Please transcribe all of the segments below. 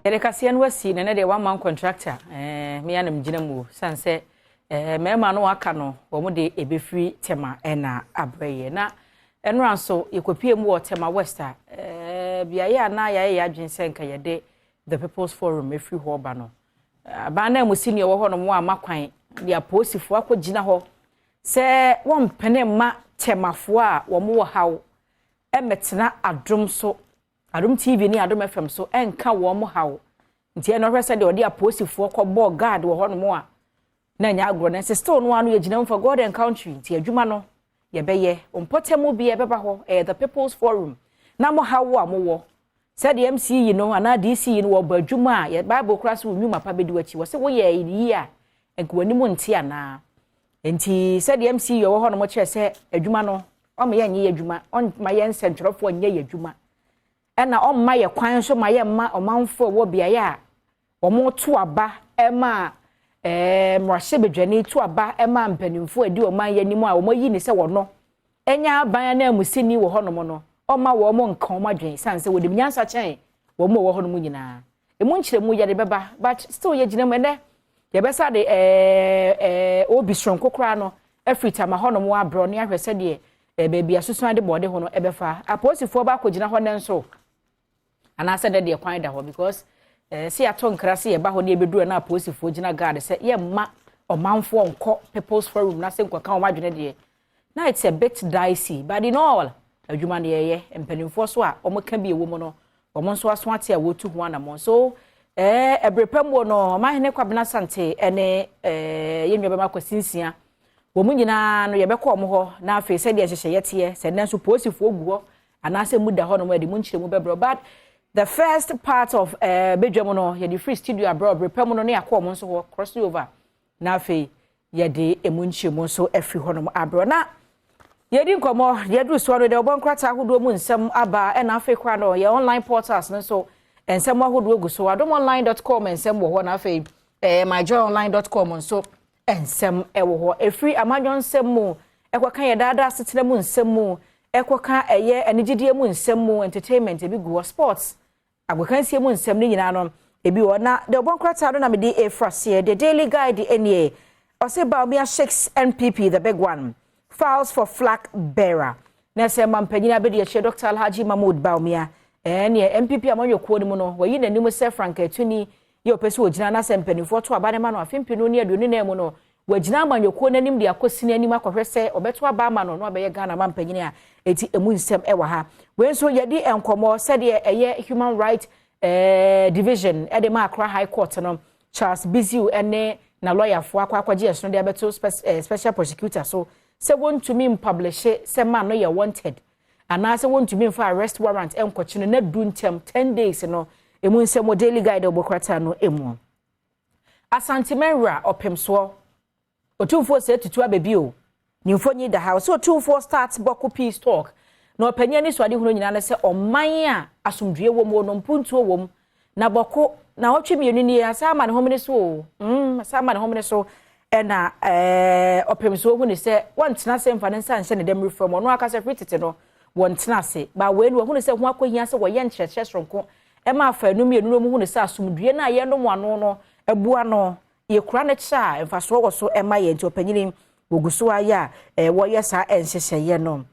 Yɛde kaseɛ no asi na ne deɛ one man contractor mmea nam gyina mu san sɛ mmarima no aka no, wɔn de ebɛfiri Tema ɛna abrɛ yɛ. Na ɛnora nso yɛkɔpie mu wɔ Tema West a beaeɛ a na yɛayɛ yɛ adwene sɛ nka yɛde the People's Forum efiri hɔ ba no, aban na mu senior wɔ hɔ nom a ama kwan de apolisifoɔ akɔgyina hɔ sɛ wɔmpene mma Temafoɔ a wɔn wɔ haw ɛmɛtena Adom so, Adom TV ne Adom FM so ɛnka wɔn haw. Nti ɛna ɔhwɛ sɛ deɛ ɔde apolisifoɔ kɔbɔɔ guard wɔ hɔnom a na nyɛ agorɔ no nso. Still no ano yɛgyina mu for God and country, nti adwuma no yɛbɛyɛ. Mpɔtam bi ɛbɛba hɔ ɛyɛ the People's Forum na mo haw a mowɔ, sɛdeɛ MC yi no anaa DC yi no wɔbɔ adwuma a yɛ Bible koraa sɛ wo nnwuma pa bɛdi w'akyi, wɔ sɛ woyɛ yi a nka w'anim nte anaa. Nti sɛdeɛ MC yi ɔwɔ hɔ nom kyerɛ sɛ adwuma no ɔma yɛnyɛ yɛ adwuma, ɔma yɛn nsɛntwerɛfoɔ nyɛ yɛ adwuma, ɛna ɔmma yɛ kwan nso ma yɛmma ɔmanfoɔ wɔ beaeɛ a wɔn to aba ɛma mmarahyɛbadwani to aba ɛma mpanimfoɔ adi ɔman yɛ anim a wɔn ayi ne sɛ wɔno ɛnya aban ananmusini wɔ hɔnom no, ɔma wɔn nka wɔn adwene san sɛ wɔde nyansa kyɛn wɔn a wɔwɔ hɔnom nyinaa. Emu nkyerɛmu yɛde bɛba, but still yɛgyina mu. Ɛnɛ yɛbɛsa de ɛɛ ɛɛ obi soronko koraa no afiri Tama hɔnom abrɔ ne ahwɛ sɛdeɛ baabi asoso ade bɔɔde ho no ɛbɛfa apolisifoɔ baakɔ gyina hɔ ne nso anaasɛ dɛ deɛ kwan da hɔ, because sɛ yɛato nkra sɛ yɛba hɔ ne yɛbɛduru na apolisifoɔ gyina guard sɛ yɛmma ɔmanfoɔ nkɔ People's Forum na sɛ nkɔka wɔn adwene deɛ, na it's a bit dicey. But in all, adwuma no yɛyɛ. Mpanimfoɔ so a wɔn ka bi ɛwɔ mu no, wɔn nso aso ate a wɔtu ho anammɔn so. Ɛbere pɛ mu no, Ɔmanhene Kwabena Sante ɛne yɛn nua bɛma Kwasi Nsia, wɔn nyinaa no yɛbɛkɔ wɔn hɔ na afei sɛdeɛ nhyehyɛeɛ teɛ sɛ nnɛ nso polisifoɔ gu hɔ anaasɛ mu da hɔ nom, ɛde mu nkyerɛ mu bɛbrɛ. But the first part of bedwa mu no, yɛde free studio abrɛ. Ɔbere pɛ mu no ne akɔ wɔn nso hɔ crossing over na afei yɛde emu nkyerɛ mu nso afiri hɔ nom abrɛ. Na yɛdi nkɔmmɔ yɛduru soɔ no deɛ, ɔbɔ nkrataa ahodoɔ mu nsɛm aba, ɛna afei koraa no yɛ online portals no nso nsɛm ahodoɔ gu so. Adomonline.com nsɛm wɔ hɔ, na afei myjoyonline.com nso nsɛm ɛwɔ hɔ. Ɛfiri amadwɔ nsɛm mu ɛkɔka yɛ daadaa asetena mu nsɛm mu, ɛkɔka ɛyɛ anigyidie mu nsɛm mu, entertainment ebi gu hɔ, sports, agokansie mu nsɛm no nyinaa no ebi wɔ. Na deɛ ɔbɔ nkrataa no na mede efra seɛ, The Daily Guide nie. Ɔsɛ Bawumia shakes NPP, the big one files for flag bearer. Na sɛ mampanyin abɛdi akyire Dr Alhaji Mahmood Bawumia, ɛneɛ NPP amanyɔkuo no mu no, wɔyi n'anim sɛ frankaatuni yɛ ɔpɛ sɛ wɔgyina na sɛ mpanimfoɔ to aba ne ma no afe 2024 mu no, wɔgyina amanyɔkuo n'anim de akɔsi n'anim akɔhwɛ sɛ ɔbɛto aba ama no na ɔbɛyɛ Ghana ma mpanyin a eti emu nsɛm ɛwɔ ha. Wei nso yɛde nkɔmɔ sɛdeɛ ɛyɛ Human Right Division ɛde ma Accra High Court no, Charles Biziu ɛne na lɔyafoɔ akɔgye ɛsono de abɛto special prosecutor so sɛ wɔntumi mpublish sɛ man no yɛ wanted anaasɛ wɔntumi mfa arrest warrant nkɔkye no na du ntɛm 10 days no. Emu nsɛm wɔ Daily Guide ɔbɔ krataa no emu. Asantemanwura Ɔpemsoɔ Otumfoɔ sɛ tutu abɛbi o ne mfonyi da ha. Ɔsɛ Otumfoɔ start Bawku peace talk na ɔpanyin ani so ade hunu nyinaa no sɛ ɔman a asomdue wɔ mu no mpuntuo wɔ mu. Na Bawku na ɔtwe mmienu nie asa ama ne homene so o, asa ama ne homene so. Ɛna Ɔpemsoɔ hu ne sɛ wɔntena ase mfa ne nsa nhyɛ ne dɛm fam. Ɔno akasa firi tete no wɔntena ase ba wei no, wɔhu ne sɛ ho akɔhia sɛ wɔyɛ nkyerɛkyerɛ soronko ɛma afa enum mmienu no mu hu ne sɛ asomdue no a yɛnom ano no abua no, yɛkura no kyɛ a mfasoɔ wɔ so ɛma yɛn. Nti ɔpanyini wɔgu so ayɛ a wɔyɛ saa nhyehyɛeɛ no.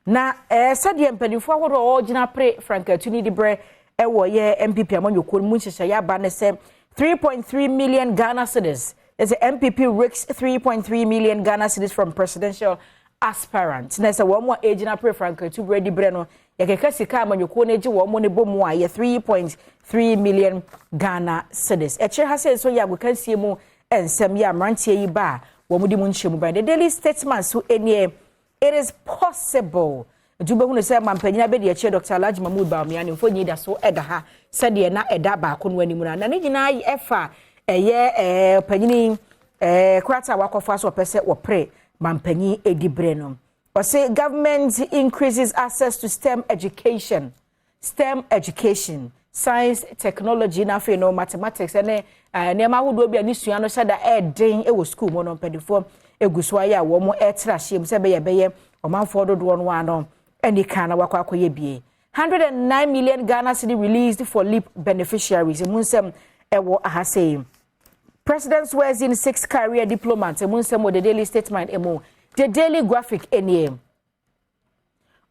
Na sɛdeɛ mpanimfoɔ ahodoɔ a wɔgyina pere frankatuni de brɛ ɛwɔ yɛ NPP amanyɔkuo no mu nhyehyɛeɛ aba ne sɛ 3.3 million Ghana cedis, ɛsɛ NPP rakes 3.3 million Ghana cedis from presidential aspirant. Na sɛ wɔn a egyina pere frankatu brɛ di brɛ no, yɛkeka sika amanyɔkuo no agye wɔn ne bɔ mu a yɛ 3.3 million Ghana cedis. Ɛkyerɛ ha sɛ nso yɛ agokansie mu nsɛm yɛ mmeranteɛ yi ba a wɔn de mu nkyɛn mu ban. The Daily Statesman so nie: "It is possible." Nti wobɛhunu sɛ mampanyin abɛdi akyire Dr Alhaji Mahmood Bawumia ne mfonyin da so ɛda ha sɛdeɛ na ɛda baako no anim no, na ne nyinaa ɛfa ɛyɛ panyini krataa a wakɔfa so ɔpɛ sɛ wɔpere mampanyin edi bere no. Ɔsɛ government increases access to STEM education. STEM education, science, technology na afei no mathematics ɛne nneɛma ahodoɔ bi a ne sua no hyɛ da ɛɛden ɛwɔ school mu no, mpanimfoɔ egu so ayɛ a wɔn ɛɛtena ahyɛ mu sɛ ɛbɛyɛ ɔmanfoɔ dodoɔ no ano ɛne kan na wakɔ akɔyɛ bie. 109 million Ghana cedi released for LEAP beneficiaries. Emu nsɛm ɛwɔ aha sei. President swears in six career diplomats. Emu nsɛm wɔ The Daily Statesman emu. The Daily Graphic enie.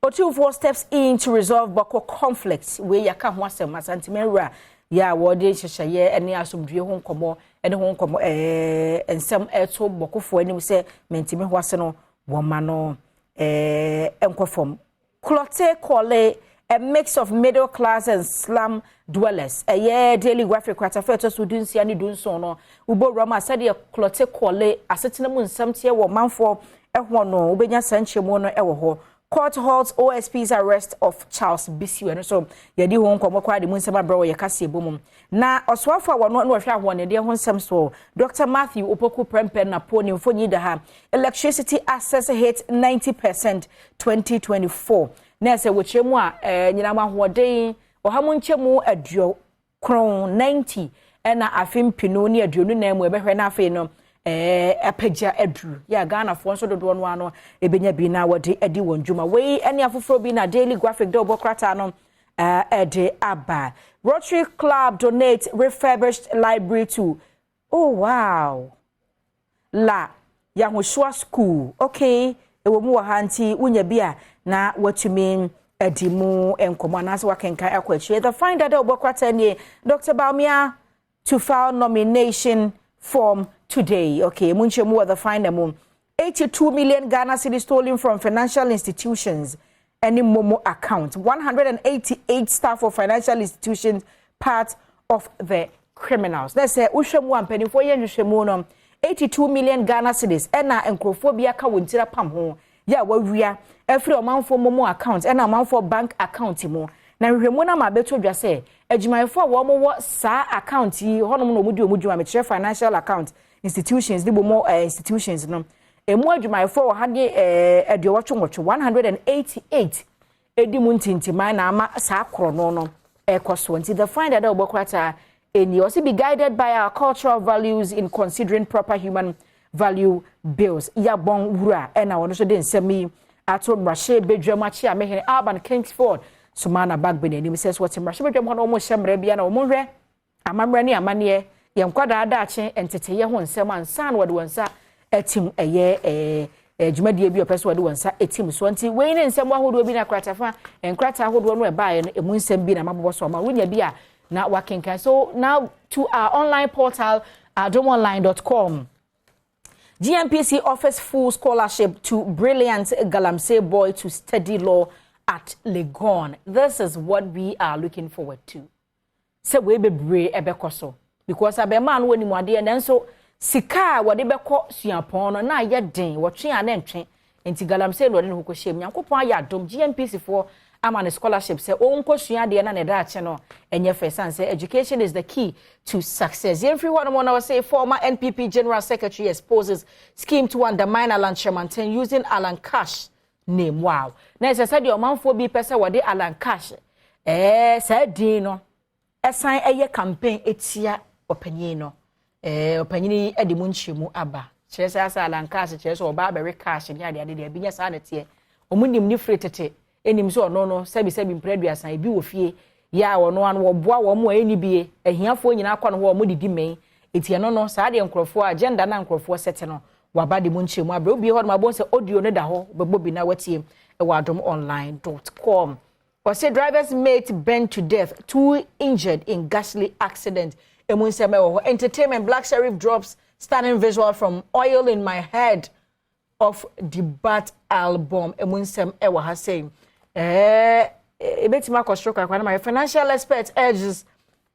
Otumfoɔ steps in to resolve Bawku conflicts. Wei yɛka ho asɛm, Asantemanwura yɛ a wɔde nhyehyɛeɛ ne asomdwie ho nkɔmmɔ ne ho nkɔmmɔ nsɛm ɛto Bawkufoɔ anim sɛ mɛntimi ho ase no, wɔma no nkɔ fam. Klottey Korle, a mix of middle class and slum dwellers. Ɛyɛ Daily Graphic kratafa ɛtɔ so 16 ne 17 no. Wobɔ wura mu a, sɛdeɛ Klottey Korle asetena mu nsɛm teɛ wɔ manfoɔ ɛho no, wobɛnya saa nkyɛmu no ɛwɔ hɔ. Court halts OSP's arrest of Charles Bissue. Ɛno so yɛde ho nkɔmmɔ koraa de mu nsɛm abrɛ wɔ yɛ kaseɛ bɔ mu. Na ɔsoafo a wɔno na wɔhwɛ ahoɔnedeɛ ho nsɛm so, Dr. Matthew Opoku Prempeh na po ne mfonyi da ha. Electricity access hit 90% 2024. Na ɛsɛ wɔkyerɛ mu a nyinam ahoɔden 90% 90 ɛna afe 2024 mu ɛbɛhwɛ. Na afei no apagya aduru yɛ a Ghanafoɔ nso dodoɔ no ano ebenya bi na wɔde adi wɔn dwuma. Wei ne afoforɔ bi na Daily Graphic de ɔbɔ krataa no ɛde aba. Rotary Club donate refurbished library to, oh wow, La Yahoshua School. Okay, ɛwɔ mu wɔ ha nti wonya bi a na watumi adi mu nkɔmmɔ anaasɛ wakenkan akɔ akyire. The Finder de ɔbɔ krataa nie. Dr. Bawumia to file nomination form today. Okay, mu nkyɛn mu wɔ The Finder mu. 82 million Ghana cedis stolen from financial institutions any Momo account. 188 staff of financial institutions part of the criminals. Let's say wohwɛ mu a, mpanimfoɔ yɛ nhwehwɛmu no, 82 million Ghana cedis ɛna nkurɔfoɔ bi aka wɔn tiri apam ho yɛ a wɔawia ɛfiri ɔmanfoɔ Momo account ɛna ɔmanfoɔ bank account mu. Na nhwehwɛmu no ama abɛto dwa sɛ adwumayɛfoɔ a wɔn wɔ saa account yi hɔnom na wɔn di wɔn dwuma, mekyerɛ financial account institutions ne bɔ mu institutions no emu adwumayɛfoɔ wɔ ha de 88, 188 edi mu ntintiman na ama saa korɔ no ɛkɔ so. Nti The Finder dɛ ɔbɔ krataa eni, ɔsi be guided by our cultural values in considering proper human value bills. Yabɔn wura ɛna wɔn nso de nsɛm yi ato mmarahyɛ bedwam akyi a mehene Alban Kingsford Sumana Bagbin n'anim sɛ wɔte mmarahyɛ bedwam hɔ na wɔn hyɛ mmerɛ bia na wɔn hwɛ amammerɛ ne amanneɛ, yɛn nkwadaa daakye, nteteyɛ ho nsɛm ansa na wɔde wɔn nsa atim ɛyɛ dwumadie bi ɔpɛ so wɔde wɔn nsa etim so. Nti wei ne nsɛm ahodoɔ bi na kratafa nkrataa ahodoɔ no ɛbaeɛ no emu nsɛm bi na mabobɔ so ama wonya bi a na wakenkan. So now to our online portal, adomonline.com. GNPC offers full scholarship to brilliant Galamsey boy to study law at Legon. This is what we are looking forward to. Sɛ wei bebree ɛbɛkɔ so because abɛɛmaa no wɔ nimu adeɛ, nanso sika a wɔde bɛkɔ suapɔn no na ayɛ den, wɔtwe a ne ntwe nti galamsey na ɔde ne ho kɔhyɛ mu. Nyankopɔn ayɛ adom, GNPC foɔ ama ne scholarship sɛ ɔnkɔ sua adeɛ na ne daakye no ɛnyɛ fɛ san sɛ education is the key to success. Yɛmfiri hɔ nom na wɔsɛ former NPP general secretary exposes scheme to undermine Alan Kyerematen using Alan Cash name. Wow, na ɛsɛ sɛ deɛ ɔmanfoɔ bi pɛ sɛ wɔde Alan Cash saa din no ɛsan ɛyɛ campaign etia ɔpanyin no. Ɔpanyin yi de mu nkyɛmu aba kyerɛ sɛ asa Alan Cash kyerɛ sɛ ɔbaa bɛwe cash ne adeade deɛ ebi nyɛ saa na teɛ. Ɔmo nim ne firi tete enim sɛ ɔno no sɛbi sɛbi mpere 30 ebi wɔ fie yɛ a ɔno ano wɔboa wɔn mu a ɛni bie, ahiafoɔ nyinaa kɔ no hɔ, wɔn didi mmɛn. Eti ɛno no saa deɛ nkurɔfoɔ agenda na nkurɔfoɔ sɛte no waba de mu nkyɛmu abere obi hɔ nom abɔ sɛ audio no da hɔ, bɛbɔ bi na watie ɛwɔ adomonline.com. Wɔsɛ driver's mate burned to death, two injured in ghastly accident. Emu nsɛm ɛwɔ hɔ. Entertainment: Black Sherif drops stunning visual from Oil in My Head of debut album. Emu nsɛm ɛwɔ ha sɛn ebetumi akɔ soro kakra na ma. Financial expert urges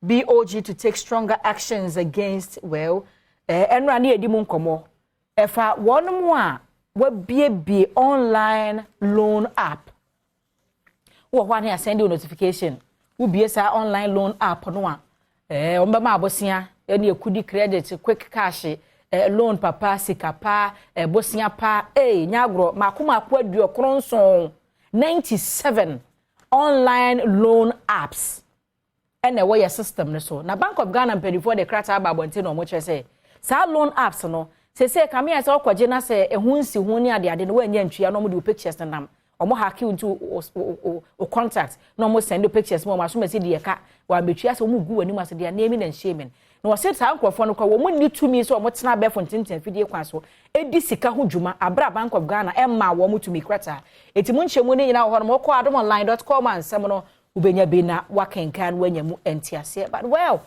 BOG to take stronger actions against, well, ɛnura ne yɛdi mu nkɔmɔ ɛfa wɔn mu a wabiebie online loan app wɔ hɔ a ne asɛn de notification. Wobie saa online loan app no a, wɔn bɛma abosia ɛne ekudi credit, quick cash, loan papa, sika pa, bosia pa, nyagorɔ mako mako 97, 97 online loan apps ɛna ɛwɔ yɛ system no so. Na Bank of Ghana mpanimfoɔ de krataa aba abɔnten na wɔn kyerɛ sɛ saa loan apps no sese kame sɛ ɔkɔgye na sɛ ɛho nsi ho ne adeade no wɔnyɛ ntua na wɔn de wo pictures no nam Ɔmo hack into o contact na ɔmo send pictures mu, ɔmo aso mɛsi deɛ ka wɔabɛtua sɛ ɔmo gu wɔn anim ase deɛ naming and shaming. Na wɔsɛ saa nkurɔfoɔ no kɔ, wɔn ni tumi sɛ wɔn tena abɛɛfo ntenten fidie kwan so edi sika ho dwuma abira Bank of Ghana ɛma wɔn tumi krataa. Eti mu nkyɛn mu ne nyinaa wɔ hɔ no, wɔkɔ adomonline.com a, nsɛm no wobɛnya bi na wakenkan wanya mu nteaseɛ. But well,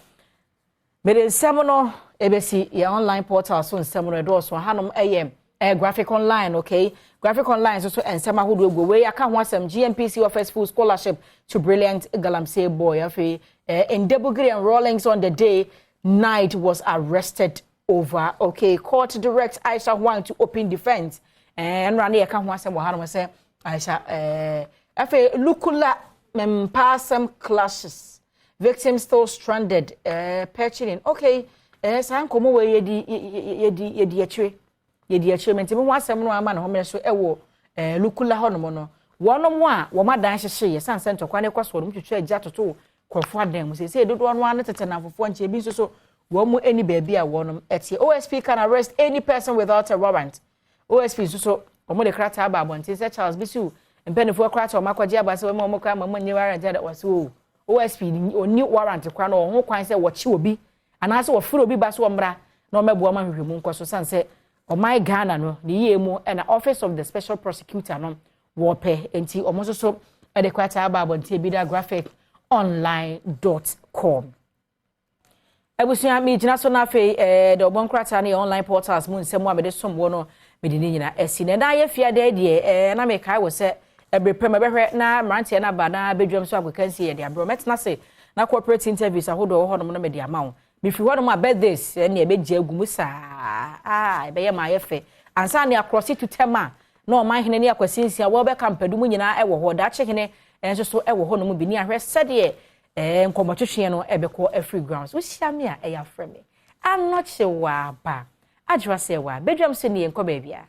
mede nsɛm no ebesi yɛn online portal so. Nsɛm no ɛdɔɔso. Hanom ɛyɛ Graphic Online. Okay, Graphic Online nso so nsɛm ahodoɔ gu wei aka ho asɛm. GNPC offers full scholarship to brilliant galamsey boy. Afei Ndebugri and Rawlings on the day Knight was arrested over. Okay, court directs Aisha Huang to open defense. Ɛnra ne yɛka ho asɛm wɔ hanom sɛ Aisha afei Lukula Mpaasɛm clashes, victims still stranded, perching. Okay, saa nkɔmɔ wɔ yɛdi akyire mɛ ntumi ho asɛm no ama ne ho mmerɛ so ɛwɔ Lukula hɔnom no, wɔnom a wɔn adan hyehyɛ yɛ san sɛ ntɔkwa ne kɔ so, wɔn twitwa agya toto nkurɔfoɔ adan mu. Sɛ dodoɔ no ano tete namfofoɔ nkyɛn bi nso so, wɔn mu ani baabi a wɔnom ɛte. OSP can arrest any person without a warrant. OSP nso so wɔn de krataa aba abɔnten sɛ Charles Bisiu mpanimfoɔ krataa wɔn akɔgye aba sɛ wɔn a wɔn kora ama wɔn nye warrant ɛdɛ. Wɔsɛ o, OSP oni warrant kora no, wɔn ho kwan sɛ wɔkye obi anaasɛ wɔfiri obi ba so wɔmmra na wɔmɛboa wɔn ahwehwɛ mu nkɔ so, san sɛ ɔman Ghana no ne yie mu ɛna Office of the Special Prosecutor no wɔpɛ. Nti wɔn nso so ɛde krataa aba abɔnten bi da graphiconline.com. Abusua, mi gyina so na afei de ɔbɔ nkrataa ne yɛ online portals mu nsɛm a mede som wɔ no, mede ne nyinaa asi na ɛna ayɛ fia dɛ deɛ na mekae wɔ sɛ ɛbere pɛm ɛbɛhwɛ na mmeranteɛ no aba na abɛdwam so akɔka nsi yɛde aberɛ mɛtena se na corporate interviews ahodoɔ wɔ hɔnom no mede ama wo. Mefiri hɔnom a, birthdays ɛne ɛbɛgye agu mu saa a ɛbɛyɛ ma ayɛ fɛ ansa ne akorɔse tutɛm a na ɔman hene ne Akwasi Nsia wɔbɛka mpadum nyinaa ɛwɔ hɔ. Daakye hene nso so ɛwɔ hɔnom bi ne ahwɛ sɛdeɛ nkɔmmɔtwetwe no ɛbɛkɔ afiri grounds. Wohyia me a, ɛyɛ afrɛ me Anɔkye wɔ aba adwoa sɛ wɔ a bɛdwam sɛ ne yɛnkɔ baabia.